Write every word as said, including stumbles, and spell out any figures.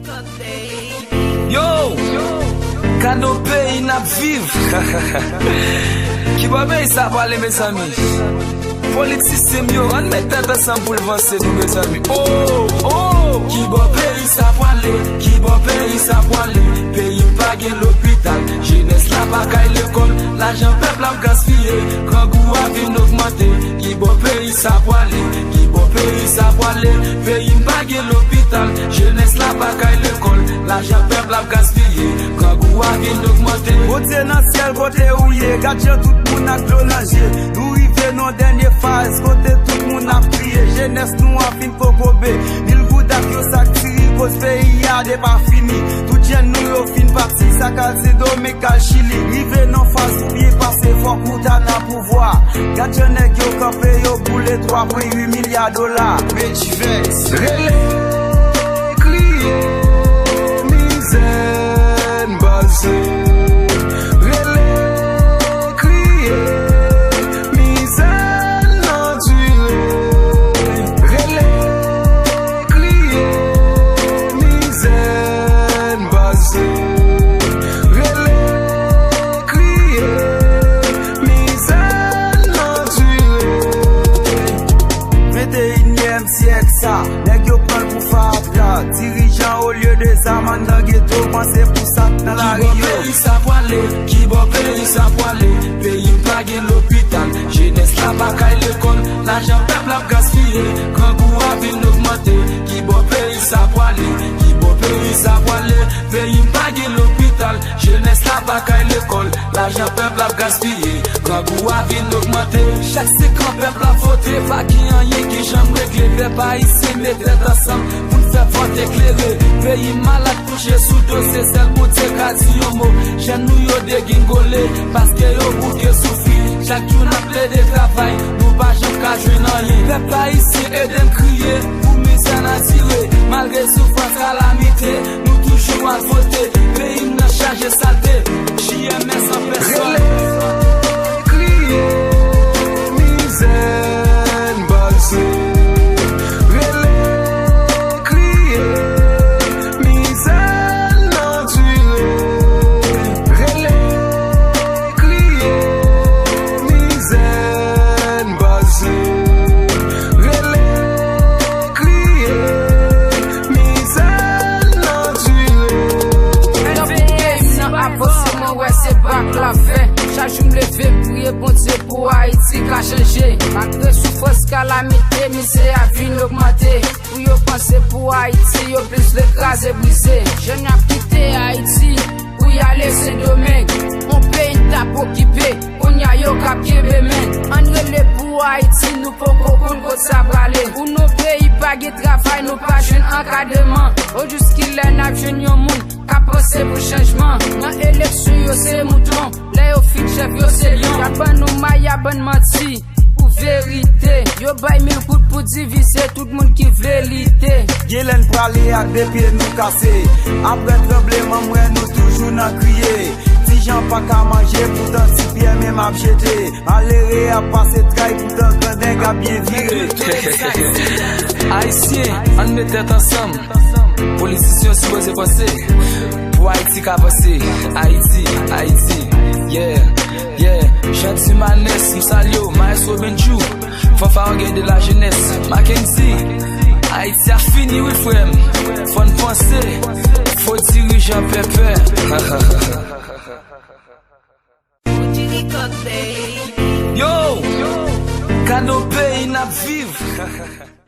Yo! Gad yon peyi n ap viv! Kibò peyi sa prale, mezanmi? Politisyen m yo, ann met tèt ansanm pou l vanse, nou, mezanmi. Oh! Oh! Kibò peyi sa prale? Kibò peyi sa prale? Peyi m pa gen lopital, jenès la pa kay lekòl, lajan pèp la ap gaspiye, grangou a vin ogmante. Kibò peyi sa prale? Kibò peyi sa prale? Peyi m pa gen lopital, jenès la pa kay lekòl, lajan pèp la ap gaspiye, grangou a vin ogmante. Bondye nan syèl, kote ou ye? Gad jan tout moun ak dlo nan je. Nou rive nan dènye faz, kote tout moun ap kriye. Jenès nou an fin kokobe. Mil goud ak yon sak diri, koz peyi a depafini. Tout jèn nou yo fin pati, sa k al Sendomeng, k al Chili. Rive nan faz ou byen pase, fòk ou ta nan pouvwa. Gad jan nèg yo kanpe, yo boule twa pwen uit milya dola. Medivex. Rele, kriye, mizè n pase. Rele, kriye, mizè n andire. Rele, kriye, mizè n pase. Rele, kriye, mizè n andire. Venteyinyèm syèk sa, nèg yo pran l pou fatra. Dirijan, olye de zam, ann nan geto, panse pou sa k nan lari yo. Kibò peyi sa prale? Kibò peyi sa prale? Peyi m pa gen lopital, jenès la pa kay lekòl, lajan pèp la ap gaspiye, grangou a vin ogmante. Kibò peyi sa prale? Kibò peyi sa prale? Peyi m pa gen lopital, jenès la pa kay lekòl, lajan pèp la ap gaspiye, grangou a vin ogmante. Chak senk an pèp la vote, pa gen anyen ki janm regle. Pèp ayisyen, met tèt ansanm pou n fè vòt eklere. Peyi m malad, kouche sou do, se sèl Bondye ka di yon mo. Jèn nou yo degingole, paske yo bouke soufri. Chak jou n ap plede travay, nou pa janm ka jwenn anyen. Pèp ayisyen, ede n kriye pou mizè n andire. Malgre soufrans, kalamite, nou toujou al vote. Peyi m nan chaje salte, J M S an pèsòn. Rele, kriye, mizè n pase. Rele, kriye, mizè n andire. Rele, kriye, mizè n pase. Rele, kriye, mizè n andire. Nan peyi nan avanse, mwen wè se bak la fè. Chak jou m leve, m priye Bondye pou Ayiti ka chanje. Malgre soufrans, kalamite, mizè a vin ogmante. Pou yo panse pou Ayiti, yo plis vle kraze brize. Jèn y ap kite Ayiti pou y ale Sendomeng. On peyi n t ap okipe, kounye a yo k ap kenbe men. Ann rele pou Ayiti, nou poko konn kot sa prale. Pou nou peyi pa gen travay, nou pa jwenn ankadreman. O jiskilè n ap jwenn yon moun k ap panse pou chanjman? Nan eleksyon, yo se mouton. Lè yo fin chèf, yo se lyon. Y ap ban nou may, y ap ban n manti pou verite. Yo bay mil goud pou divize tout moun ki vle lite. Gen lè n prale ak de pye nou kase. Apre tranbleman, m wè nou toujou nan kriye. Ti Jan pa ka manje, poutan ti pyè menm ap jete. Malere ap pase tray, poutan gran nèg ap byen vire. Ayisyen, ann met tèt ansanm. Politisyen yo sipoze panse pou Ayiti ka vanse. Ayiti, Ayiti, yeah, yeah. Jean Timanes, m salye w, Maestro Benjou, Fanfaron Gay de la Jeunesse, Mackenzie. Ayiti ap fini wi frè m. Fò n panse, fo dirijan pèpè. Yo! Gad yon peyi n ap viv!